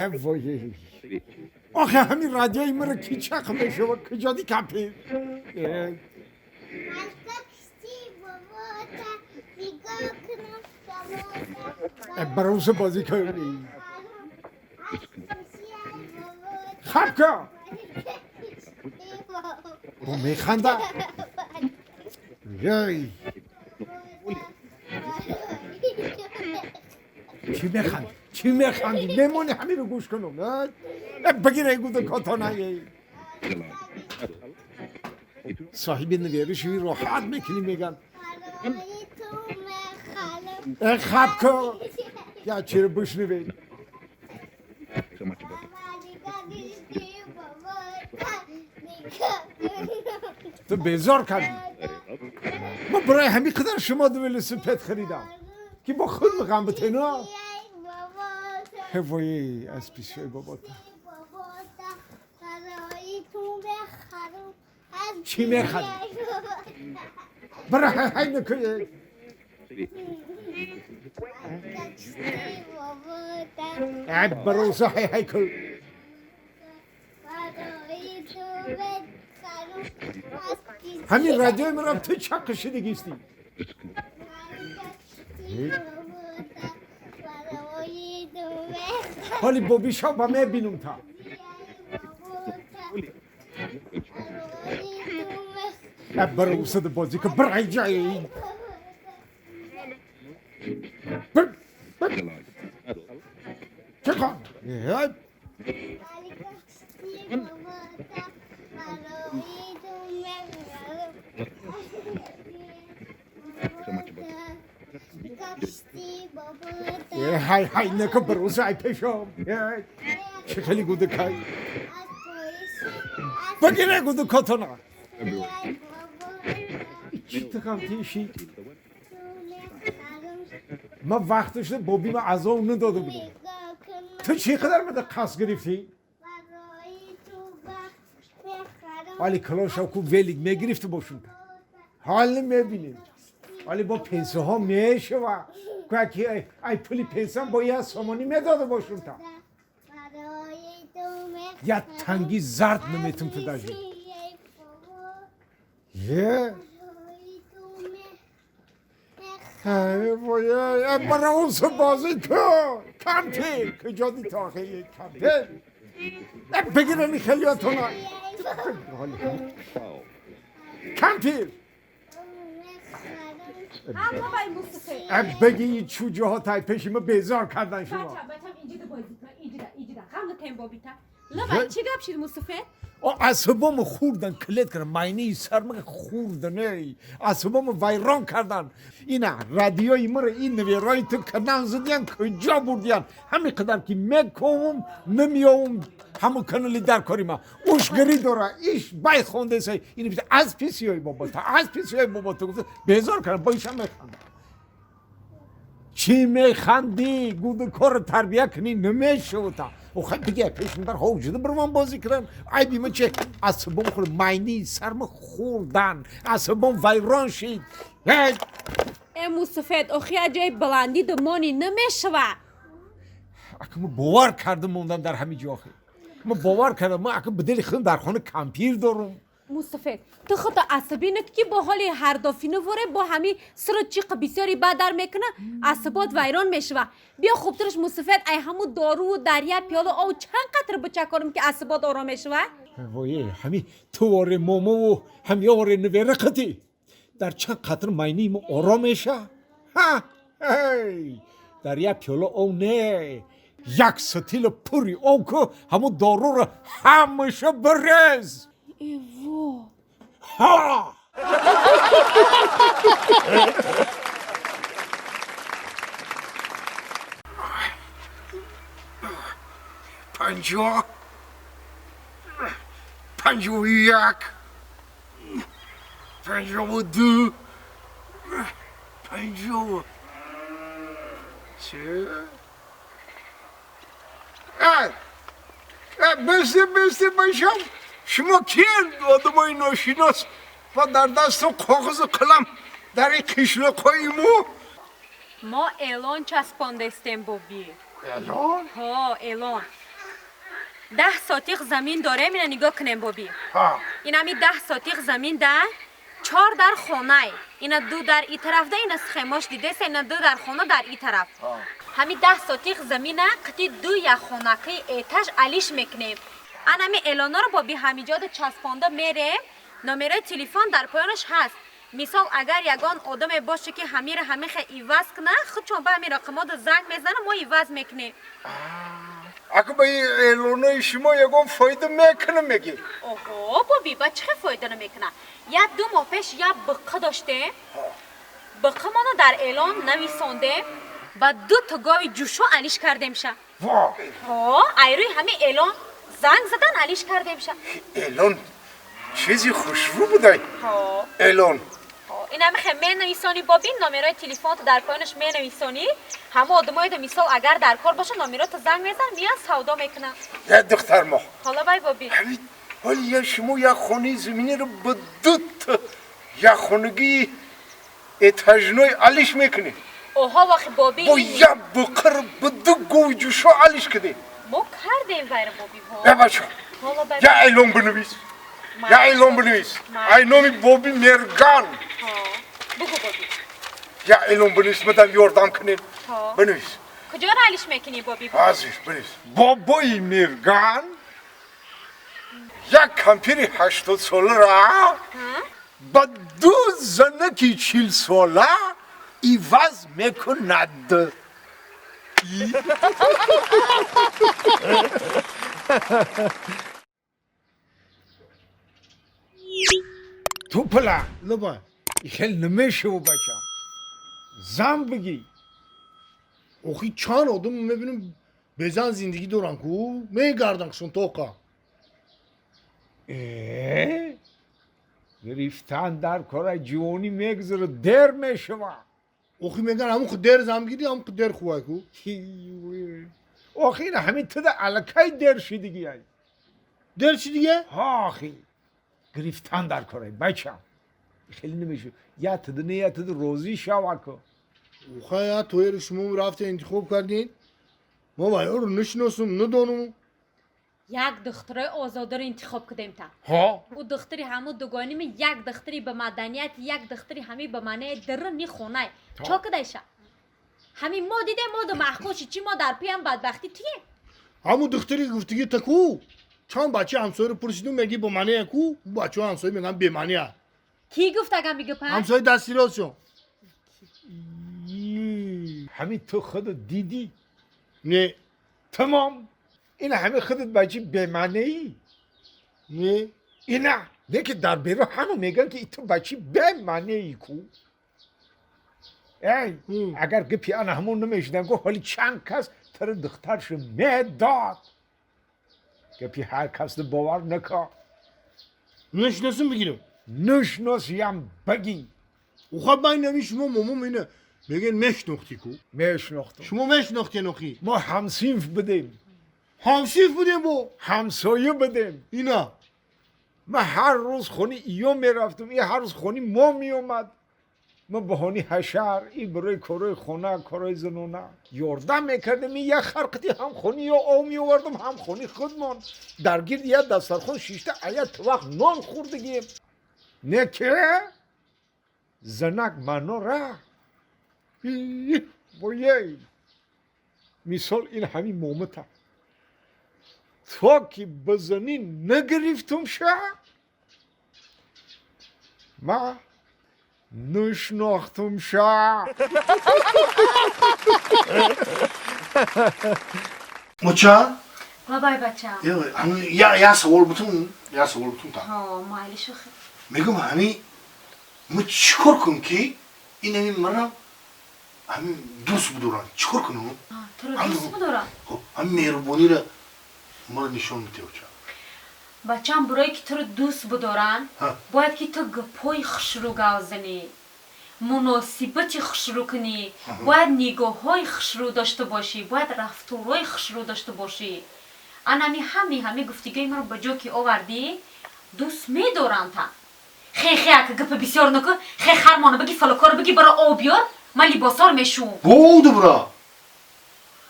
وای آخه همین رادیوی مرا کی چق میشه و کجا دی کپی. بروز بازی کنی خب که او میخنده. یای چی میخندی؟ چی میخندی؟ نمونی همین رو گوش کنم. بگیر ای گودو کاتانه صاحب نویرشوی راحت میکنی میگن خب که یا چرا بشنوی؟ تو بیزار کردی. ما برای همین قدر شما دو ولوسپد خریدم که با خود میخوام بتینا. وای از پیشوی بابا چی میخواد؟ برای های نکنی بروزه های های کن. همین رادیوی مرا تو چقشه دیگیستی. حالی بابی شا با میبینم تا بروزه بازی که برای جایی بر بر چه کن؟ های های نکن بروزه ای پیشم چه خیلی گوده کای بگیره گوده کاتونا چی تکم تیشی؟ ما وقتش بابی ما عذاب نداده بودم. تو چی قدر مده قصد گرفتی؟ ولی کلاشا کو ولیگ میگرفت باشون حال میبینیم. ولی با پنسه ها میشه و که ای پولی پنسه با یه سامانی میداده باشون تا یه تنگی زرد نمیتون تو داجی. یه ای بروز بازی کن کمپیر کجا دی تا آخه کمپیر بگیرم این خیلیاتون کمپیر بگی این چوجه ها تای پیش ما بیزار کردن شما. بچم اینجا بازی کن اینجا اینجا غم نتیم بابیتا. لبای چی گپ شد مصطفی؟ اعصابمو خوردن کلت کردن ماینی سرم خوردن ای اعصابمو ویران کردن. اینا رادیوی مر این نویرای تو کردن زدیان کجا بردیان همین قدر که میکوم نمیام همون کانالی در کاری ما اوشگری داره ایش بای خونده سی اینو بیت از پیسیای بابا تا از پیسیای بابا تو گفت بیزار کردن با ایشم میخندم. چی میخندی؟ گود کار تربیه کنی نمیشه تا و خب دیگه پیش در حوجه بروان بازی کردن ای بی من چه اعصابم خورد ماینی سرم خوردن اعصابم ویران شد. ای مصطفی اخی جای بلندی دمانی نمیشه. اگه باور کردم موندم در همین جا. ما باور کردم ما اگه بدل خودم در خانه کامپیر دارم. مصطفی تو خود عصبی نکی که با حال هر دفعه وره با همین سر چیق بسیاری بدر میکنه عصبات ویران میشوه. بیا خوبترش مصطفی ای همو دارو و دریا پیاله آو چند قطره بچکارم که عصبات آرام میشوه. وای همین تو واره مومو و همین واره نویره قطی در چند قطره ماینی مو آرام میشه. ها هی دریا پیاله آو نه یک ستیل پوری آو که همو دارو رو همیشه برز. ایوو ها 50 51 52 53. بسته بسته باشم شما کیه آدمای ناشناس و در دست کاغذ قلم در این قشلاق‌های ما؟ ما اعلان چسباندستیم بابی. اعلان؟ ها اعلان. 10 сотиқ замин дорем, ина нигоҳ кунем, боби. Ин ҳами 10 сотиқ замин да 4 дар хонай. Ина 2 дар и тараф да, ина схемош дидеса, ина 2 дар хона дар и тараф. Ҳами 10 сотиқ замина қити 2 як хонакаи этаж алиш мекунем. Ан ҳами эълонҳоро боби ҳамиҷода часпонда мерем, номерои телефон дар поёнаш ҳаст. Мисол, агар ягон одаме боше ки ҳамира ҳамихе иваз куна, худшон ба ҳамин рақамода занг мезана, мо иваз мекунем. Ака, ба ин эълонои шумо ягон фоида мекунам, меги? Оҳо, боби, ба чӣ хел фоида намекуна? Як 2 моҳ пеш як биққа доштем, биққамона дар эълон нависондем, ба 2 та гови ҷӯшо алиш кардемша. Ҳо, айрӯи ҳамин эълон занг задан алиш кардемша. Эълон чизи хушрӯ будай. Эълон. Ин ҳами хел менависонӣ, боби, номерои телефонто дар поёнаш менависонӣ, ҳама одамоеда, мисол, агар дар кор боша, номерото занг мезан, меян, савдо мекунанд. Я духтар моҳ. Ҳола бай, боби. Ҳоли я шумо як хонаи заминиро ба 2 та як хонагии этажной алиш мекунед. Оҳо, вақи боби. Бо як буқир ба 2 гови ҷӯшо алиш кардед. Мо кардем вайра, боби. Я бачо. Ҳола бай. Я эълон бинавис. Я эълон бинавис. Ай номи боби Мерган. Бугу, боби. Я эълон бинавис, мадам ёрдам кунед. Бинавис. Куҷоро алиш мекунӣ, боби? Ҳозир бинавис. Бобои Мерган як кампири 80 соларо ба 2 занаки 40 сола иваз мекунад. Тупла. Лабай. Хел намешаву, бача. Зан бигӣ. Охи, чанд одам мебинам безан зиндагӣ доран ку, мегардан қишон тоқа. Э? Гирифтан дар кора ҷивонӣ мегузара, дер мешава. Охи, меган ҳамун ху дер зан бигирӣ, ҳамун ху дер хувай ку. Охи, ина ҳамин туда аллакай дер шидигӣ ай. Дер шидигӣ? Ҳа, охи. Гирифтан дар кора, бача. Хеле намешава. Я туда не, я туда розӣ шава ку. Охай, я тоеро шумо рафта интихоб кардин. Мо вайёро нашиносум, надонум. Як духтарои озодаро интихоб кардем та. Ҳо. Ӯ духтари ҳамун дугониме, як духтари ба маданият, як духтари ҳами ба маънае даруни хонай. Чо кардайша? Ҳамин мо дидем, мо ду маъқул шид, чи мо дар пиям бадбахтӣ туем? Ҳамун духтари гуфтагӣ та ку? Чанд бачаи ҳамсояро пурсидум, меги бо маънае ку? Ӯ бачаҳо ҳамсоя мегӯянд бемаънеа. Кӣ гуфт агам мегӯпа? Ҳамсояи дастиросшон. Ҳамин ту худат дидӣ? Не. Тамом. Ина ҳамин худат бачи бемаънеӣ? Не. Ина не ки дар берун ҳама мегӯянд ки ту бачи бемаънеӣ ку. Эй, агар гапи ана ҳамон намешудам, гуфт ҳоли чанд кас туро духтаршо медод. Гапи ҳар касро бовар накун. Нашиносум бигирам. Нашиносиям багӣ. Охай, байнами шумо момом ина мегӯянд мешинохтӣ ку? Мешинохтам. Шумо мешинохтен охи? Мо ҳамсинф будем. Ҳамсинф будем бо? Ҳамсоя будем. Ина. Ман ҳар рӯз хони иё мерафтам, и ҳар рӯз хони мо меомад. Ман баҳони ҳашар, и барои корҳои хона, корҳои занона ёрдам мекардем. И як харқати ҳам хони ё об меовардам, ҳам хони худмон. Дар гирди як дастархон шишта, ая вақт нон хӯрдагием. Не ки занак манора боей. Мисол, ин ҳамин момата. То ки ба занӣ нагирифтум ша, ма нашинохтум ша. Моча? Бабай, бача. Я савол бутум, я савол бутум та. Ҳо, майли, шухи. Мегӯм, ҳами мо чӣ кор кунем ки ин ҳамин мара ҳамин дӯст будоранд? Чӣ кор кунем? Туро дӯст будоранд? Ҳамин меҳрубониро мара нишон медиҳ, оча. Бачам, барое ки туро дӯст будоранд, бояд ки ту гапҳои хушрӯ гав занӣ, муносибати хушрӯ кунӣ, бояд нигоҳҳои хушрӯ дошта бошӣ, бояд рафторҳои хушрӯ дошта бошӣ. Анами ҳами гуфтигои маро ба ҷо ки овардӣ, дӯст медоранд та. Хе, хе, ака гапа бисёр накун, хе, хармона баги, фалокоро баги, бара об биёр, ман либосҳоро мешӯм. Бо оду бира.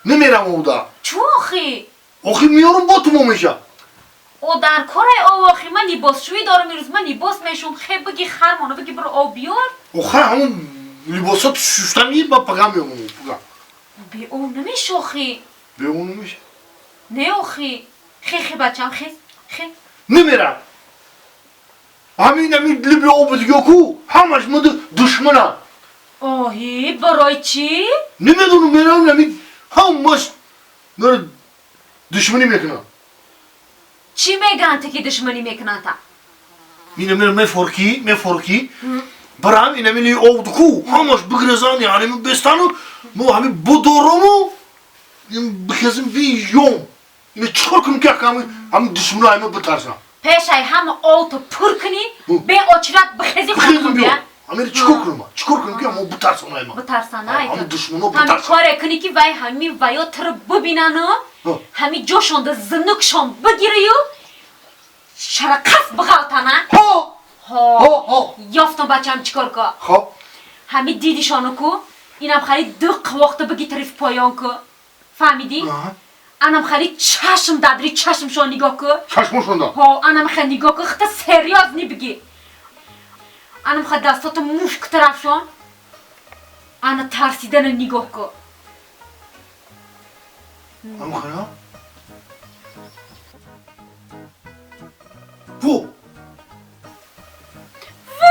Намерам ода. Чӯ охи? Охи меёрам бо тумон меша. О дар корай об охи ман либосшӯӣ дорам имрӯз ман либос мешум хе биги хармоно биги биро об биёр. Охай ҳамун либосот шуштани ба пага меёмам пага. Бе об намеша охи. Бе об намеша. Не охи. Хе хе бачам хе хе. Намерам. Ҳамин ҳамин либи об дига ку ҳамаш муд душмана. Оҳи барои чӣ? Намедонам мерам ҳамин ҳамаш мара душманӣ мекунам. Чӣ мегӯянд ки душманӣ мекунанд та? Ина мера мефорки барам ина мили об ку ҳамаш бигрезан яъне бестану мо ҳамин будорому бихезим биём. Ина чикор кунем ки ҳамин душманои ҳама битарсам? Пешай ҳама овто пур кунӣ бе очират бихези бихезим биём. Ҳамин чикор кунем? Чикор кунем ки ҳамо битарсонай ма? Битарсанай. Ҳамин душмано ҳамин битарсан. Коре кунӣ ки вай ҳамин ваё тир бибинану ҳамин ҷошонда зинукшон бигирию шарақаф биғалтана. Ҳо. Ҳо. Ҳо, ҳо. Ёфтам бачам чикор ко. Хо. Ҳамин дидишону ку инам хали ду қувоқта биги тариф поён ку. Фаҳмидӣ? Аҳа. Анам хали чашм дадри чашмшон нигоҳ ку. Чашмошонда. Ҳо, анам хали нигоҳ ку, хита серьёзни биги. Анам хали дастото мушк тарафшон. Ана тарсидана нигоҳ ку. Ам хала? Во! Во!